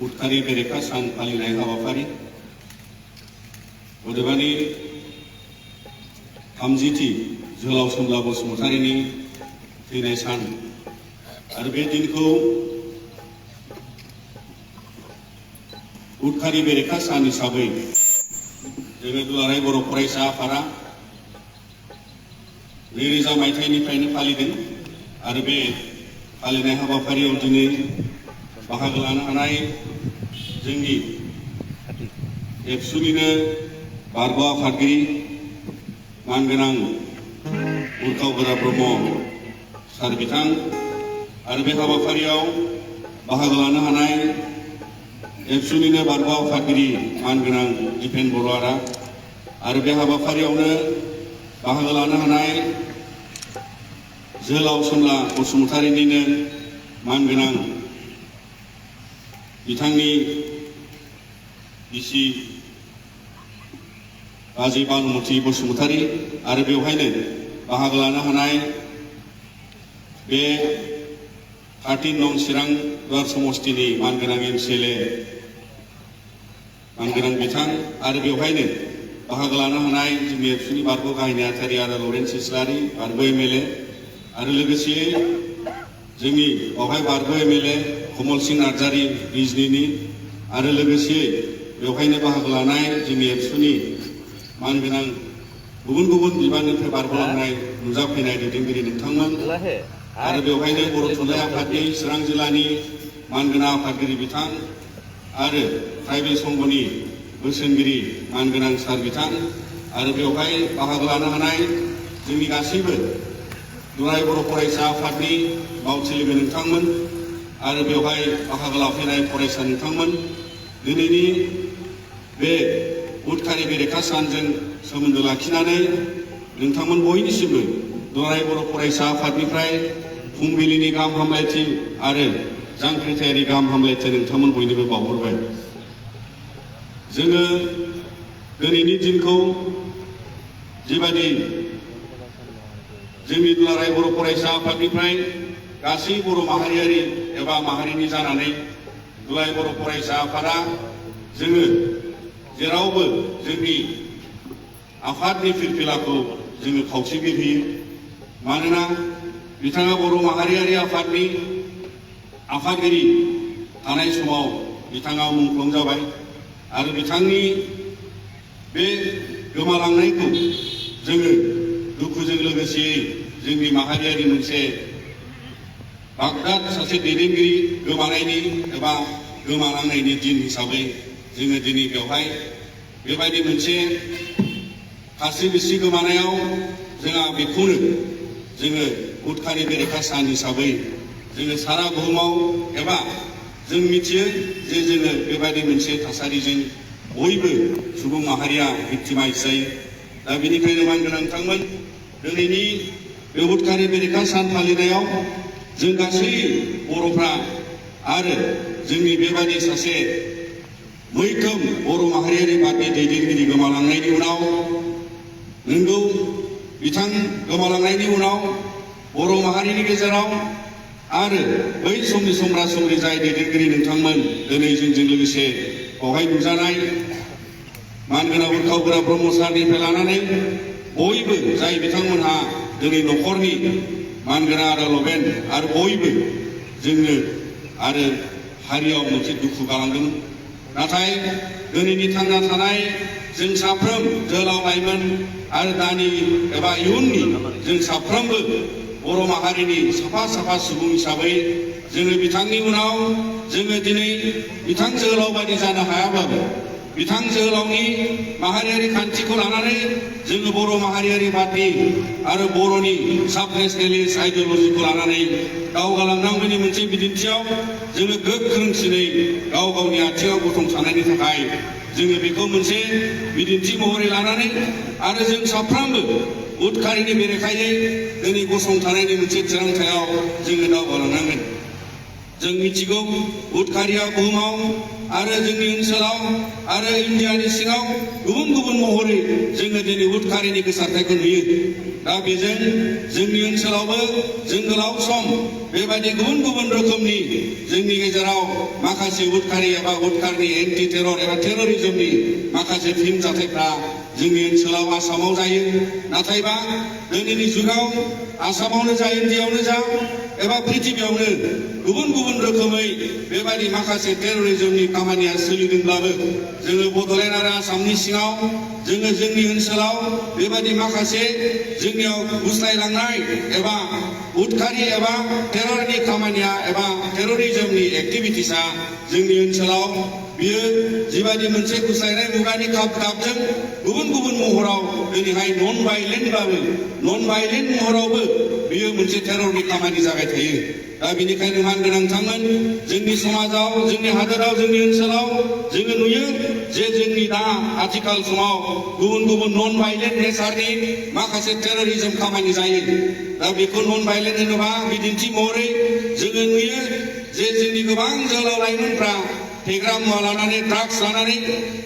उदखारि बेरेखा सान फालिनाय हाबाफारि अदेबानि 30थि जोहोलाव सोमब्ला बसुमतारीनि थैनाय सान आरो बे दिनखौ उदखारि बेरेखा सान हिसाबै जोङो दुलाराय बर' फरायसा आफादा 2000 मायथाइनिफ्रायनो फालिदों आरो बे फालिनाय हाबाफारियाव दिनै बाहागो लानो हानाय जोंनि एबसुनिनो बारग' आफादगिरि मानगोनां उरखाव गोरा ब्रह्म सार बिथां आरो बे हाबाफारियाव बाहागो लानो हानाय एबसुनिनो बारग' आफादगिरि मानगोनां दिपेन बर'आरा आरो बे हाबाफारियावनो बाहागो लानो हानाय जोहोलाव सोमब्ला बसुमतारीनिनो मानगोनां बिथांनि बिसि बाजै बानुमति बसुमतारी आरो बेवहायनो बाहागो लानो हानाय बे 13 नं चिरां दुवार समस्तिनि मानगोनां MCLA मानगोनां बिथां आरो बेवहायनो बाहागो लानो हानाय जोंनि एबसुनि बारग' गाहाय नेहाथारि आरो लरेन्स इस्लारि बारग' MLA आरो लोगोसे जोंनि बावहाय बारग' MLA कमल सिंह नार्जारी बिजनीनि आरो लोगोसे बेवहायनो बाहागो लानाय जोंनि एबसुनि मानगोनां गुबुन गुबुन बिबाननिफ्राय बारग'लांनाय नुजाफैनाय दैदेनगिरि नोंथांमोन आरो बेवहायनो बर' थुनलाइ आफादनि चिरां जिल्लानि मानगोनां आफादगिरि बिथां आरो ट्राइबेल संघनि बोसोनगिरि मानगोनां सार बिथां आरो बेवहाय बाहागो लानो हानाय जोंनि गासैबो दुलाराय बर' फरायसा आफादनि मावथि लोगो नोंथांमोन आरो बेवहाय बाहागो लाफैनाय फरायसा नोंथांमोन दिनैनि बे उदखारि बेरेखा सानजों सोमोन्दो लाखिनानै नोंथांमोन बयनिसिमबो दुलाराय बर' फरायसा आफादनिफ्राय फुंबिलिनि गाहाम हामलायथि आरो जांख्रिथायारि गाहाम हामलायथि नोंथांमोन बयनोबो बावहरबाय। जोङो दिनैनि दिनखौ जिबादि जोंनि दुलाराय बर' फरायसा आफादनिफ्राय गासै बर' माहारियारि एबा माहारिनि जानानै दुलाराय बर' फरायसा आफादा जोङो जेरावबो जोंनि आफादनि फिरफिलाखौ जोङो खावसेगिर होयो मानोना बिथाङा बर' माहारियारि आफादनि आफादगिरि थानाय समाव बिथाङा मुंख्लं जाबाय आरो बिथांनि बे गोमालांनायखौ जोङो दुखुजों लोगोसे जोंनि माहारियारि मोनसे बागदाद सासे दैदेनगिरि गोमानायनि एबा गोमालांनायनि दिन हिसाबै जोङो दिनै बेवहाय बेबायदि मोनसे खास्रि बिस्रि गोमानायाव जोंहा बेखौनो जोङो उदखारि बेरेखा सान हिसाबै जोङो सारा बुहुमाव एबा जों मिथियो जे जोङो बेबायदि मोनसे थासारिजों बयबो सुबुं माहारिया भिक्टिमाइज जायो। दा बेनिखायनो मानगोनां नोंथांमोन दिनैनि बे उदखारि बेरेखा सान फालिनायाव जों गासै बर'फ्रा आरो जोंनि बेबायदि सासे मैखोम बर' माहारियारि बादनि दैदेनगिरि गोमालांनायनि उनाव नोंगौ बिथां गोमालांनायनि उनाव बर' माहारिनि गेजेराव आरो बै समनि समब्रा समब्रि जाय दैदेनगिरि नोंथांमोन दिनै जोंजों लोगोसे बावहाय नुजानाय मानगोनां उरखाव गोरा ब्रह्म सारनिफ्राय लानानै बयबो जाय बिथांमोनहा दिनै न'खरनि मानगोनां आरो लबेन आरो बयबो जोंनो आरो हारियाव मोनसे दुखु गालांदों। नाथाय दिनैनि थांना थानाय जों साफ्रोम जोहोलाव लाइमोन आरो दानि एबा इयुननि जों साफ्रोमबो बर' माहारिनि साफा साफा सुबुं हिसाबै जोङो बिथांनि उनाव जोङो दिनै बिथां जोहोलाव बायदि जानो हायाब्लाबो बिथां जोहोलावनि माहारियारि खान्थिखौ लानानै जोङो बर' माहारियारि बादनि आरो बर'नि साब नेसनेलिस्ट आइडियलजिखौ लानानै दावगालांनांगौनि मोनसे बिदिन्थियाव जोङो गोख्रोंसिनै गाव गावनि आथिङाव गसंथानायनि थाखाय जोङो बेखौ मोनसे बिदिन्थि महरै लानानै आरो जों साफ्रोमबो उदखारिनि बेरेखायै दिनै गसंथानायनि मोनसे थिरांथायाव जोङो दावगालांनांगोन। जों मिथिगौ उदखारिया बुहुमाव आरो जोंनि ओनसोलाव आरो इन्डियानि सिङाव गुबुन गुबुन महरै जोङो दिनै उदखारिनि गोसारथायखौ नुयो। दा बेजों जोंनि ओनसोलावबो जों गोलाव सम बेबायदि गुबुन गुबुन रोखोमनि जोंनि गेजेराव माखासे उदखारि एबा उदखारनि एन्टि टेरर एबा टेररिजमनि माखासे फिल्म जाथायफ्रा जोंनि ओनसोलाव आसामाव जायो। नाथायबा दिनैनि जुगाव आसामावनो जा इन्डियायावनो जा एबा पृथिबियावनो गुबुन गुबुन रोखोमै बेबायदि माखासे टेररिजमनि खामानिया सोलिदोंब्लाबो जोङो बड'लेण्ड आरो आसामनि सिङाव जोङो जोंनि ओनसोलाव बेबायदि माखासे जोंनियाव गुस्लायलांनाय एबा उदखारि एबा टेररनि खामानिया एबा टेररिजमनि एक्टिभिटिसा जोंनि ओनसोलाव बियो जिबायदि मोनसे गुस्लायनाय मुगानि खाबजों गुबुन गुबुन महराव दिनैहाय नन भाइलेन्ट महरावबो बियो मोनसे टेररनि खामानि जाबाय थायो। दा बेनिखायनो मानगोनांथांमोन जोंनि समाजाव जोंनि हादोराव जोंनि ओनसोलाव जोङो नुयो जे जोंनि दा आथिखाल समाव गुबुन गुबुन नन भाइलेन्ट नेचारनि माखासे टेररिजम खामानि जायो। दा बेखौ नन भाइलेन्ट होनोबा बिदिन्थि महरै जोङो नुयो जे जोंनि गोबां जोहोलाव लाइमोनफ्रा फेग्रा मुवा लानानै ड्राग्स लानानै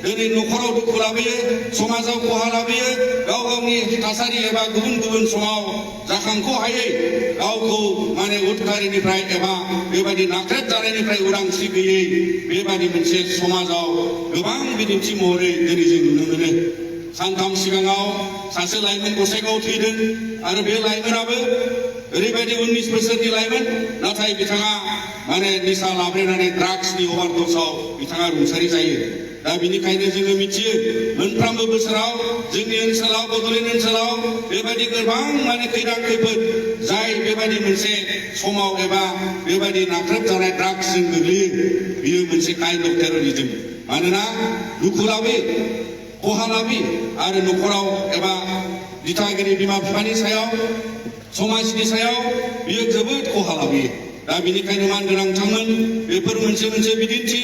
दिनै न'खराव दुखु लाबोयो, समाजाव खहा लाबोयो, गाव गावनि थासारि एबा गुबुन गुबुन समाव जाखांख'हायै गावखौ माने उदखारिनिफ्राय एबा बेबायदि नाख्रेब जानायनिफ्राय उदांस्रि गैयै बेबायदि मोनसे समाजाव गोबां बिदिन्थि महरै दिनै जों नुनो मोनो। सानथाम सिगाङाव सासे लाइमोन गसाइगाव थैदों आरो बे लाइमोनाबो ओरैबायदि 19 बोसोरनि लाइमोन, नाथाय बिथाङा माने निसा लाब्रेनानै ड्राग्सनि अभारड'सआव बिथाङा रुंसारि जायो। दा बेनिखायनो जोङो मिथियो मोनफ्रोमबो बोसोराव जोंनि ओनसोलाव बड'लेण्ड ओनसोलाव बेबायदि गोबां माने खैदां खैफोद जाय बेबायदि मोनसे समाव एबा बेबायदि नाख्रेब जानाय ड्राग्सजों गोग्लैयो बियो मोनसे काइन्ड अफ टेररिजम। मानोना दुखु लाबोयो, खहा लाबोयो आरो न'खराव एबा दिथागिरि बिमा बिफानि सायाव समाजनि सायाव बियो जोबोद खहा लाबोयो। दा बेनिखायनो मानगोनांथांमोन बेफोर मोनसे बिदिन्थि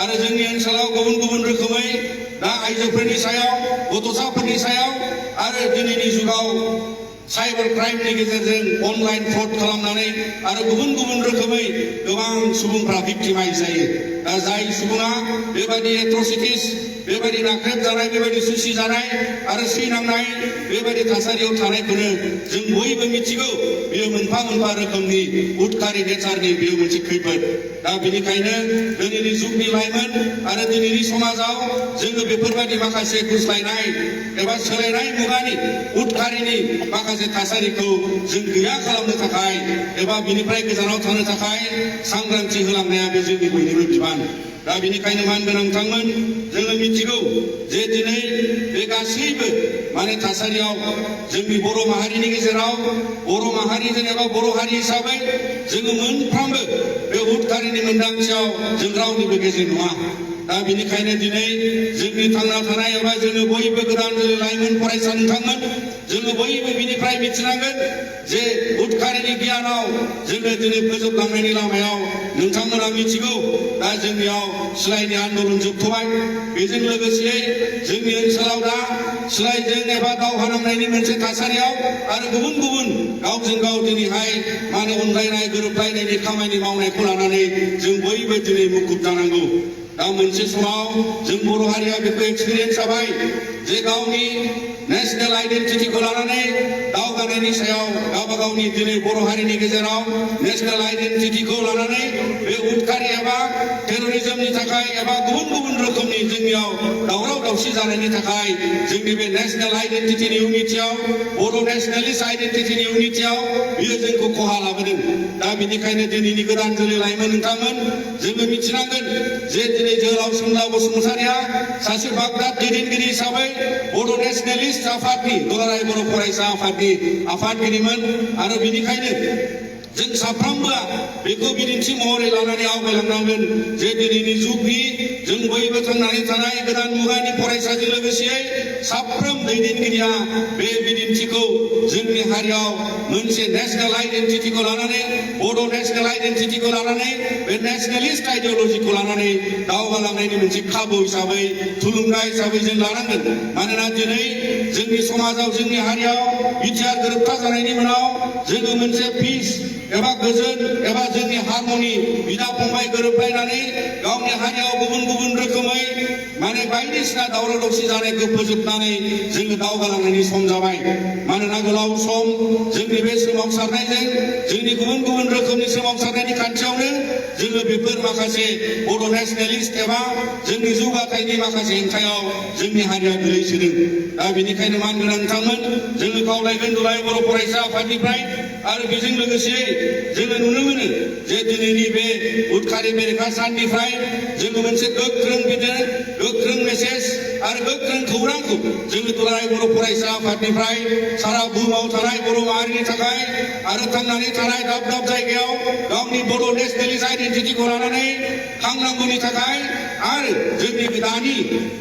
आरो जोंनि ओनसोलाव गुबुन गुबुन रोखोमै दा आइजोफोरनि सायाव गथ'साफोरनि सायाव आरो दिनैनि जुगाव साइबार क्राइमनि गेजेरजों अनलाइन फ्रड खालामनानै आरो गुबुन गुबुन रोखोमै गोबां सुबुंफ्रा भिक्टिमाइज जायो। दा जाय सुबुङा बेबायदि एट्रसिटिस बेबायदि नाख्रेब जानाय बेबायदि सुसि जानाय आरो सैनांनाय बेबायदि थासारियाव थानायखौनो जों बयबो मिथिगौ बेयो मोनफा मोनफा रोखोमनि उदखारि नेचारनि बेयो मोनसे खैफोद। दा बेनिखायनो दिनैनि जुगनि लाइमोन आरो दिनैनि समाजाव जोङो बेफोरबायदि माखासे गुस्लायनाय एबा सोलायनाय मुगानि उदखारिनि माखासे थासारिखौ जों गैया खालामनो थाखाय एबा बिनिफ्राय गोजानाव थानो थाखाय सांग्रांथि होलांनाया बे जोंनि बयनिबो बिबान। दा बेनिखायनो मानगोनांथांमोन जोङो मिथिगौ जे दिनै बे गासैबो माने थासारियाव जोंनि बर' माहारिनि गेजेराव बर' माहारिजों एबा बर' हारि हिसाबै जोङो मोनफ्रोमबो बे उदखारिनि मोनदांथियाव जों रावनिबो गेजेर नङा। दा बेनिखायनो दिनै जोंनि थांना थानाय एबा जोङो बयबो गोदान लाइमोन फरायसा नोंथांमोन जोङो बयबो बिनिफ्राय मिथिनांगोन जे उदखारिनि गियानाव जोङो दिनै फोजोबलांनायनि लामायाव नोंथांमोना मिथिगौ दा जोंनियाव सिलाइनि आन्दोलन जोबथ'बाय। बेजों लोगोसे जोंनि ओनसोलाव दा सिलाइजों एबा दावहा नांनायनि मोनसे थासारियाव आरो गुबुन गुबुन गावजों गाव दिनैहाय माने अनलायनाय गोरोबलायनायनि खामानि मावनायखौ लानानै जों बयबो दिनै मुखुब जानांगौ। दा मोनसे समाव जों बर' हारिया बेखौ एक्सपिरियेन्स जाबाय जे गावनि नेशनेल आइडेन्टिटिखौ लानानै दावगानायनि सायाव गावबा गावनि दिनै बर' हारिनि गेजेराव नेशनेल आइडेन्टिटिखौ लानानै बे उदखारि एबा टेररिजमनि थाखाय एबा गुबुन गुबुन रोखोमनि जोंनियाव दावराव दावसि जानायनि थाखाय जोंनि बे नेशनेल आइडेन्टिटिनि इउनिटियाव बर' नेशनेलिस्ट आइडेन्टिटिनि इउनिटियाव बियो जोंखौ खहा लाबोदों। दा बेनिखायनो दिनैनि गोदान जोलै लाइमोन नोंथांमोन जोङो मिथिनांगोन जे दिनै जोहोलाव सोमदोन बसुमतारिया सासे बागदाद दैदेनगिरि हिसाबै बर' नेशनेलिस्ट आफादनि दुलाराय बर' फरायसा आफादनि आफादगिरिमोन आरो बेनिखायनो जों साफ्रोमबोआ बेखौ बिदिन्थि महरै लानानै आवगायलांनांगोन जे दिनैनि जुगनि जों बयबो थांनानै थानाय गोदान मुगानि फरायसाजों लोगोसे साफ्रोम दैदेनगिरिया बे बिदिन्थिखौ जोंनि हारियाव मोनसे नेशनेल आइडेन्टिटिखौ लानानै बर' नेशनेल आइडेन्टिटिखौ लानानै बे नेशनेलिस्ट आइडिअलजिखौ लानानै दावगालांनायनि मोनसे खाबु हिसाबै थुलुंगा हिसाबै जों लानांगोन। मानोना दिनै जोंनि समाजाव जोंनि हारियाव बिटिआर गोरोबथा जानायनि उनाव जोङो मोनसे पिस एबा गोजोन एबा जोंनि हारमनि बिदा फंबाय गोरोबलायनानै गावनि हारियाव गुबुन गुबुन रोखोमै माने बायदिसिना दावराव दावसि जानायखौ फोजोबनानै जोङो दावगालांनायनि सम जाबाय मानोना गोलाव सम जोंनि बे सोमावसारनायजों जोंनि गुबुन गुबुन रोखोमनि सोमावसारनायनि खान्थियावनो जोङो बेफोर माखासे बर' नेशनेलिस्ट एबा जोंनि जौगाथायनि माखासे हेंथायाव जोंनि हारिया गोलैसोदों दा बेनिखायनो मानगोनां नोंथांमोन जोङो खावलायगोन दुलाराय बर' फरायसा आफादनिफ्राय आरो बेजों लोगोसे जोङो नुनो मोनो जे दिनैनि बे उदखारि बेरेखा साननिफ्राय जोङो मोनसे गोख्रों मेसेज आरो गोख्रों खौरांखौ जोङो दुलाराय बर' फरायसा आफादनिफ्राय सारा बुहुमाव थानाय बर' माहारिनि थाखाय आरो थांनानै थानाय दाब दाब जायगायाव गावनि बर' नेशनेलिस्ट आइडेन्टिटिखौ लानानै थांनांगौनि थाखाय आरो जोंनि दानि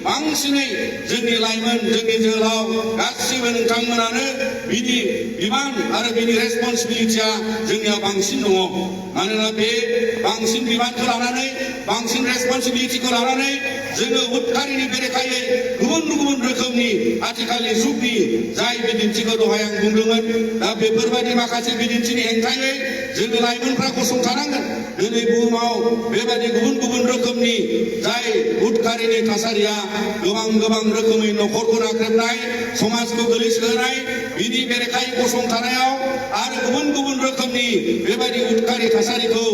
बांसिनै जोंनि लाइमोन जोंनि जोहोलाव गासिबो नोंथांमोनानो बिनि बिबान आरो बिनि रेसपन्सिबिलिटिया जोंनियाव बांसिन दङ मानोना बे बांसिन बिबानखौ लानानै बांसिन रेसपन्सिबिलिटिखौ लानानै जोङो उदखारिनि बेरेखायै गुबुन गुबुन रोखोमनि आथिखालनि जुगनि जाय बिदिन्थिखौ दहाय आं बुंदोंमोन दा बेफोरबायदि माखासे बिदिन्थिनि हेंथायै जोङो लाइमोनफ्रा गसंथानांगोन दिनै बुहुमाव बेबायदि गुबुन गुबुन रोखोमनि जाय उदखारिनि थासारिया गोबां रोखोमै न'खरखौ नाख्रेबनाय समाजखौ गोलैसोनाय बिनि बेरेखायै गसंथानायाव आरो गुबुन गुबुन रोखोमनि बेबायदि उदखारि थासारिखौ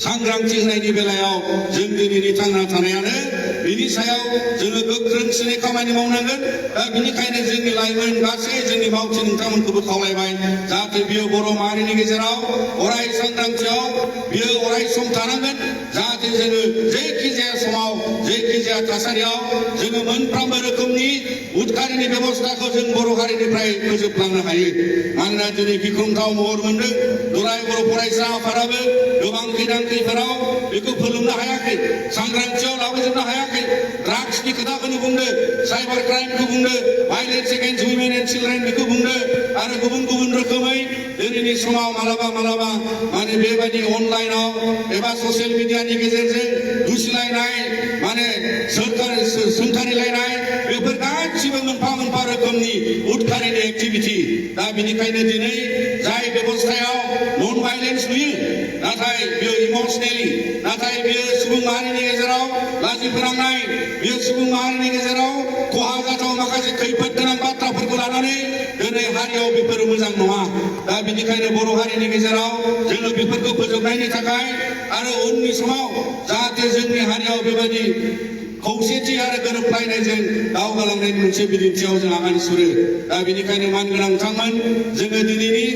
सांग्रांथि होनायनि बेलायाव जों दिनैनि थांना थानायानो बिनि सायाव जोङो गोख्रोंसिनै खामानि मावनांगोन दा बिनिखायनो जोंनि लाइमोन गासै जोंनि मावथि नोंथांमोनखौबो खावलायबाय जाहाथे बियो बर' माहारिनि गेजेराव अराय सांग्रांथियाव बियो अराय सम थानांगोन जाहाथे जोङो जेखि जाया समाव जेखि जाया थासारियाव जोङो मोनफ्रोमबो रोखोमनि उदखारिनि बेबस्थाखौ जों बर' हारिनिफ्राय फोजोबलांनो हायो मानोना दिनै गिख्रंथाव महर मोनदों दुलाराय बर' फरायसा आफादाबो गोबां खैदां-खैफोराव बेखौ फोलोमनो हायाखै सांग्रांथियाव लाबोजोबनो हायाखै ड्राग्सनि खोथाखौनो बुंदो साइबार क्राइमखौ बुंदो violence against women and children बेखौ बुंदो आरो गुबुन गुबुन रोखोमै दिनैनि समाव मालाबा माने बेबायदि अनलाइनाव एबा ससियेल मिडियानि गेजेरजों दुसिलायनाय माने सोंखारिलायनाय बेफोर गासिबो मोनफा रोखोमनि उदखारिनि एक्टिभिटि दा बेनिखायनो दिनै जाय बेबस्थायाव नन भाइलेन्स नुयो नाथाय बियो इमोसनेलि नाथाय बियो सुबुं माहारिनि गेजेराव लाजि फोनांनाय बियो सुबुं माहारिनि गेजेराव खहा जाथाव माखासे खैफोद गोनां बाथ्राफोरखौ लानानै दिनै हारियाव बेफोरो मोजां नङा दा बेनिखायनो बर' हारिनि गेजेराव जोङो बेफोरखौ फोजोबनायनि थाखाय आरो उननि समाव जाहाथे जोंनि हारियाव बेबायदि खौसेथि आरो गोरोबलायनायजों दावगालांनायनि मोनसे बिदिन्थियाव जों आगान सुरो दा बेनिखायनो मानगोनां नोंथांमोन जोङो दिनैनि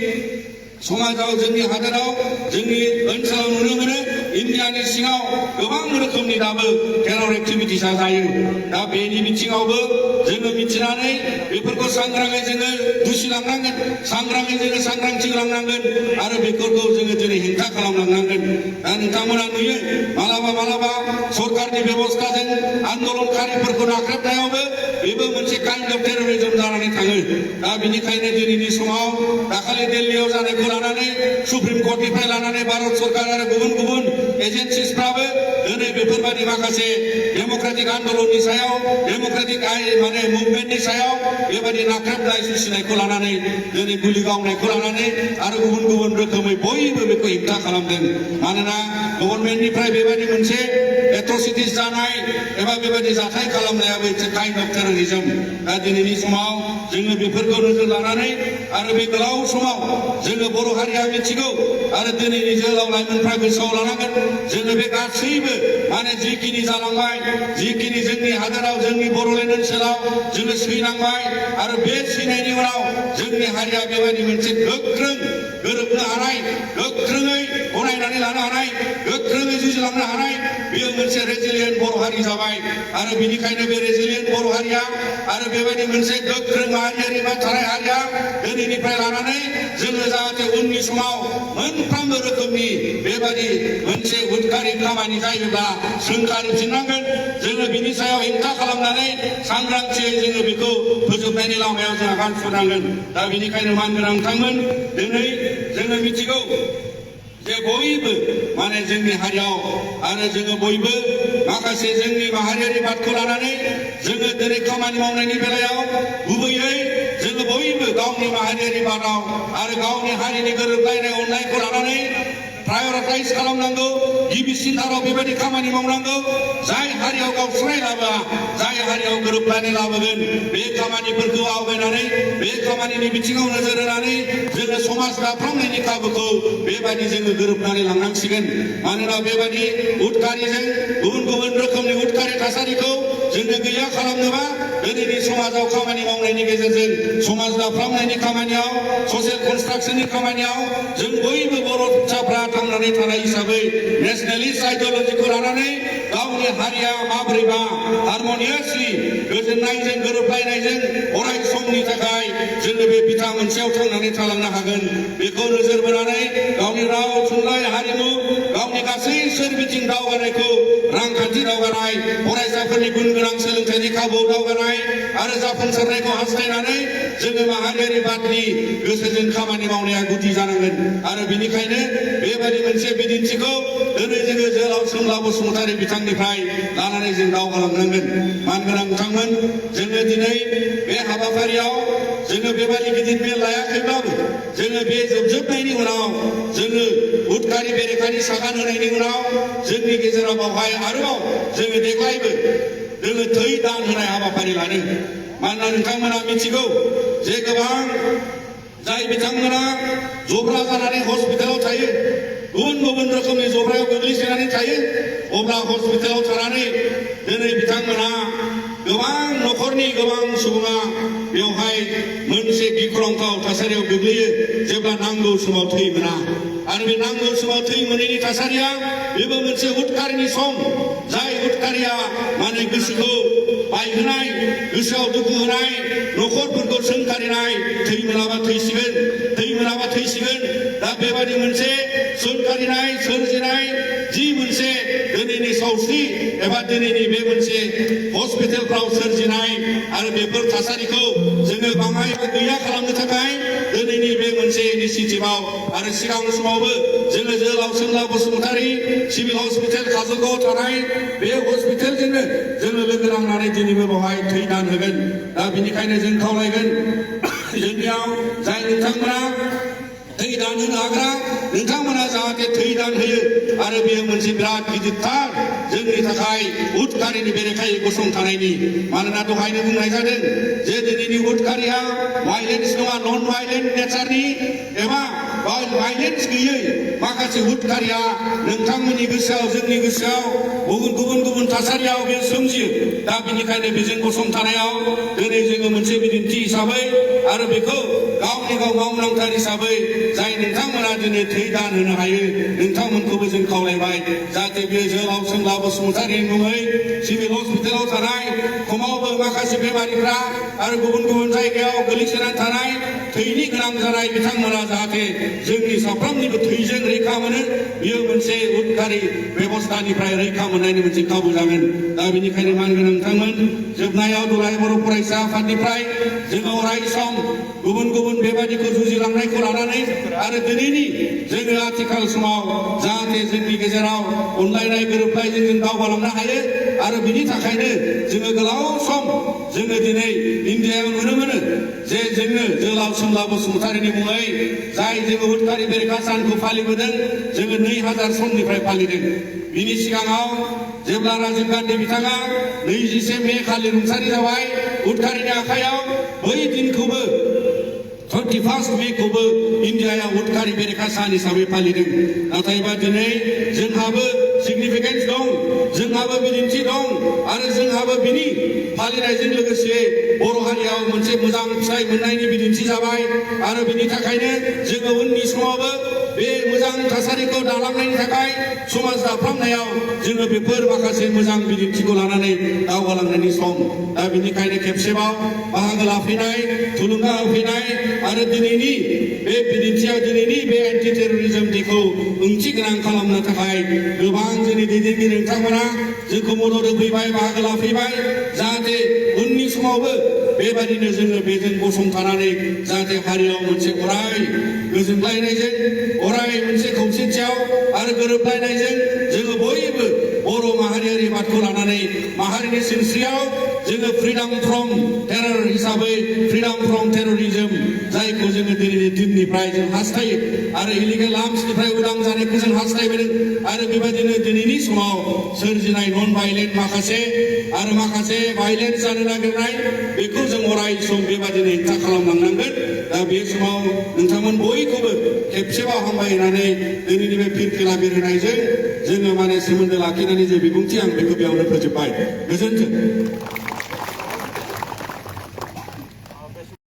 समाजाव जोंनि हादोराव जोंनि ओनसोलाव नुनो मोनो इन्डियानि सिङाव गोबां रोखोमनि दाबो टेरर एक्टिभिटिसा जायो दा बेनि बिथिङावबो जोङो मिथिनानै बेफोरखौ सांग्राङै जोङो दुसिलांनांगोन सांग्राङै जोङो सांग्रांथि लांनांगोन आरो बेफोरखौ जोङो दिनै हेंथा खालामलांनांगोन दा नोंथांमोना नुयो मालाबा सरकारनि बेबस्थाजों आन्दलनकारिफोरखौ नाख्रेबनायावबो बेबो मोनसे काइन्ड अफ टेररिज्म जानानै थाङो दा बेनिखायनो दिनैनि समाव दाखालि दिल्लीयाव जानायखौ लानानै सुप्रिम कर्टनिफ्राय लानानै भारत सरकार आरो गुबुन एजेन्सिसफ्राबो दिनै बेफोरबायदि माखासे डेम'क्रेटिक आन्दलननि सायाव डेम'क्रेटिक माने मुभमेन्टनि सायाव बेबायदि नाख्रेबनाय सुसिनायखौ लानानै दिनै गुलि गावनायखौ लानानै आरो गुबुन रोखोमै बयबो बेखौ हेंथा खालामदों मानोना गभर्नमेन्टनिफ्राय बेबायदि मोनसे एट्रसिटिस जानाय एबा बेबायदि जाथाय खालामनायाबो मोनसे काइन्ड अफ टेररिज्म दा दिनैनि समाव जोङो बेफोरखौ नोजोर लानानै आरो बे गोलाव समाव जोङो बर' हारिया मिथिगौ आरो दिनैनि जोहोलाव लाइमोनफ्रा गोसोआव लानांगोन जोङो बे गासैबो माने जिखिनि जालांबाय जिखिनि जोंनि हादोराव जोंनि बर'लेण्ड ओनसोलाव जोङो सैनांबाय आरो बे सैनायनि उनाव जोंनि हारिया बेबायदि मोनसे गोख्रों गोरोबनो हानाय गोख्रोङै गनायनानै लानो हानाय गोख्रोङै जुजिलांनो हानाय बेयो मोनसे रेजिलियेन्ट बर' हारि जाबाय आरो बेनिखायनो बे रेजिलियेन्ट बर' हारिया आरो बेबायदि मोनसे गोख्रों माहारियारि बा थानाय हारिया दिनैनिफ्राय लानानै जोङो जाहाथे उननि समाव मोनफ्रोमबो रोखोमनि बेबायदि मोनसे उदखारि खामानि जायोब्ला सोंखारिफिननांगोन जोङो बिनि सायाव हेंथा खालामनानै सांग्रांथियै जोङो बेखौ फोजोबनायनि लामायाव जों आगान सुरनांगोन दा बेनिखायनो मानगोनां नोंथांमोन दिनै जोङो मिथिगौ जे बयबो माने जोंनि हारियाव आरो जोङो बयबो माखासे जोंनि माहारियारि बादखौ लानानै जोङो दिनै खामानि मावनायनि बेलायाव गुबैयै जोङो बयबो बयबो गावनि माहारियारि बादाव आरो गावनि हारिनि गोरोबलायनाय अननायखौ लानानै प्रायरिटाइज खालामनांगौ गिबिसिनथाराव बेबायदि खामानि मावनांगौ जाय हारियाव गावस्रानाय लाबोआ जाय हारियाव गोरोबलायनाय लाबोगोन बे खामानिफोरखौ आवगायनानै बे खामानिनि बिथिङाव नोजोर होनानै जोङो समाज दाफ्रामनायनि खाबुखौ बेबायदि जोङो गोरोबनानै लांनांसिगोन मानोना बेबायदि उदखारिजों गुबुन गुबुन रोखोमनि उदखारि थासारिखौ जोङो गैया खालामनोबा दिनैनि समाजाव खामानि मावनायनि गेजेरजों समाज दाफ्रामनायनि खामानियाव ससियेल कनस्ट्राक्सननि खामानियाव जों बयबो बर' फिसाफ्रा थांनानै थानाय हिसाबै नेशनेलिस्ट आइडियोलजिखौ लानानै गावनि हारिया माबोरैबा हारमनियासलि गोजोननायजों गोरोबलायनायजों अराय समनि थाखाय जोङो बे बिथा मोनसेयाव थांनानै थालांनो हागोन बेखौ नोजोर बोनानै गावनि राव थुनलाइ हारिमु गावनि गासै सोरबिथिं दावगानायखौ रांखान्थि दावगानाय फरायसाफोरनि गुन गोनां सोलोंथाइनि खाबु दावगानाय आरो जाफुंसारनायखौ हास्थायनानै जोङो माहारियारि बादनि गोसोजों खामानि मावनाया गुदि जानांगोन आरो बेनिखायनो बेबायदि मोनसे बिदिन्थिखौ दिनै जोङो जोहोलाव सोमला बसुमतारी बिथांनिफ्राय लानानै जों दावगालांनांगोन मानगोनां बिथांमोन जोङो दिनै बे हाबाफारियाव जोङो बेबायदि गिदिर मेल लायाखैब्लाबो जोङो बे जोबजोबनायनि उनाव जोङो उदखारि बेरेखानि सागान होनायनि उनाव जोंनि गेजेराव बावहाय आरोबाव जोङो देग्लायबो जोङो थै दान होनाय हाबाफारि लादों मानोना नोंथांमोना मिथिगौ जे गोबां जाय बिथांमोना जब्रा जानानै हस्पिटालाव थायो गुबुन गुबुन रोखोमनि जब्रायाव गोग्लैसोनानै थायो अब्ला हस्पिटालाव थानानै दिनै बिथांमोना गोबां न'खरनि गोबां सुबुङा बेवहाय मोनसे गिख्रंथाव थासारियाव गोग्लैयो जेब्ला नांगौ समाव थै मोना आरो बे नांगौ समाव थै मोनैनि थासारिया बेबो मोनसे उदखारिनि सम जाय उदखारिया माने गोसोखौ बायहोनाय गोसोआव दुखु होनाय न'खरफोरखौ सोंखारिनाय थै मोनाबा थैसिगोन दा बेबायदि मोनसे सोंखारिनाय सोरजिनाय जि मोनसे दिनैनि सावस्रि एबा दिनैनि बे मोनसे हस्पिटालफ्राव सोरजिनाय आरो बेफोर थासारिखौ जोङो बाङाय गैया खालामनो थाखाय दिनैनि बे मोनसे इनिसिएटिभआव आरो सिगां समावबो जोङो जोहोलाव सोमला बसुमतारी सिभिल हस्पिटाल काजलगावआव थानाय बे हस्पिटालजोंनो जोङो लोगो नांनानै दिनैबो बेवहाय थै दान होगोन दा बेनिखायनो जों खावलायगोन जोंनियाव जाय नोंथांमोना थै दान होनो हाग्रा नोंथांमोना जाहाथे थै दान होयो आरो बेयो मोनसे बिराद गिदिरथार जोंनि थाखाय उदखारिनि बेरेखायै गसंथानायनि मानोना दहायनो बुंनाय जादों जे दिनैनि उदखारिया भाइलेन्स नङा नन भाइलेन्ट नेचारनि एबा भाइलेन्स गैयै माखासे उदखारिया नोंथांमोननि गोसोआव जोंनि गोसोआव गुबुन थासारियाव बे सोमजियो दा बेनिखायनो बेजों गसंथानायाव दिनै जोङो मोनसे बिदिन्थि हिसाबै आरो बेखौ गावनि गाव मावनांथार हिसाबै जाय नोंथांमोना दिनै थै दान होनो हायो नोंथांमोनखौबो जों खावलायबाय जाहाथे बे जोहोलाव सोमला बसुमतारीनि मुङै सिभिल हस्पिटालाव थानाय खमावबो माखासे बेमारिफ्रा आरो गुबुन जायगायाव गोलैसोनानै थानाय थैनि गोनां जानाय बिथांमोना जाहाथे जोंनि साफ्रोमनिबो थैजों रैखा मोनो बियो मोनसे उदखारि बेबस्थानिफ्राय रैखा मोननायनि मोनसे खाबु जागोन दा बेनिखायनो मानगोनां नोंथांमोन जोबनायाव दुलाराय बर' फरायसा आफादनिफ्राय जोङो अराय सम गुबुन बेबायदिखौ जुजिलांनायखौ लानानै आरो दिनैनि जोङो आथिखाल समाव जाहाथे जोंनि गेजेराव अनलायनाय गोरोबलायजों जों दावगालांनो हायो आरो बिनि थाखायनो जोङो गोलाव सम जोङो दिनै इन्डियायाव नुनो मोनो जे जोङो जोहोलाव सोमला बसुमतारीनि मुङै जाय जोङो उदखारि बेरेखा सानखौ फालिबोदों जोङो 2000 सननिफ्राय फालिदों बिनि सिगाङाव जेब्ला राजीव गान्धी बिथाङा 21 मे खालि रुंसारि जाबाय उदखारिनि आखायाव बै दिनखौबो 31 मेखौबो इन्डियायाव उदखारि बेरेखा सान हिसाबै फालिदों नाथायबा दिनै जोंहाबो सिगनिफिकेन्स दं जोंहाबो बिदिन्थि दं आरो जोंहाबो बिनि फालिनायजों लोगोसे बर' हारियाव मोनसे मोजां फिथाइ मोननायनि बिदिन्थि जाबाय आरो बिनि थाखायनो जोङो उननि समावबो बे मोजां थासारिखौ दालांनायनि थाखाय समाज दाफ्रामनायाव जोङो बेफोर माखासे मोजां बिदिन्थिखौ लानानै दावगालांनायनि सम दा बेनिखायनो खेबसेबाव बाहागो लाफैनाय थुलुंगा होफैनाय आरो दिनैनि बे बिदिन्थियाव दिनैनि बे एन्टि टेररिज्म डेखौ ओंथि गोनां खालामनो थाखाय गोबां जोंनि दैदेनगिरि नोंथांमोना जोंखौ मदद होफैबाय बाहागो लाफैबाय जाहाथे उननि समावबो बेबायदिनो जोङो बेजों गसंथानानै जाहाथे हारियाव मोनसे अराय गोजोनलायनायजों अराय मोनसे खौसेथियाव आरो गोरोबलायनायजों जोङो बयबो बर' माहारियारि बादखौ लानानै माहारिनि हारिनि सिनस्रियाव जोङो फ्रिडम फ्रम टेरर हिसाबै फ्रिडम फ्रम टेररिज्म जायखौ जोङो दिनैनि दिननिफ्राय जों हास्थायो आरो इलिगेल आर्म्सनिफ्राय उदां जानायखौ जों हास्थायबोदों आरो बेबायदिनो दिनैनि समाव सोरजिनाय नन भाइलेन्ट माखासे भाइलेन्स जानो नागिरनाय बेखौ जों अराय सम बेबायदिनो हेंथा खालामलांनांगोन। दा बे समाव नोंथांमोन बयखौबो खेबसेबाव हामबायनानै दिनैनि बे फिरफिला बिरहोनायजों जोङो सोमोन्दो लाखिनानै जे बिबुंथि आं बेखौ बेयावनो फोजोबबाय। गोजोन्थों।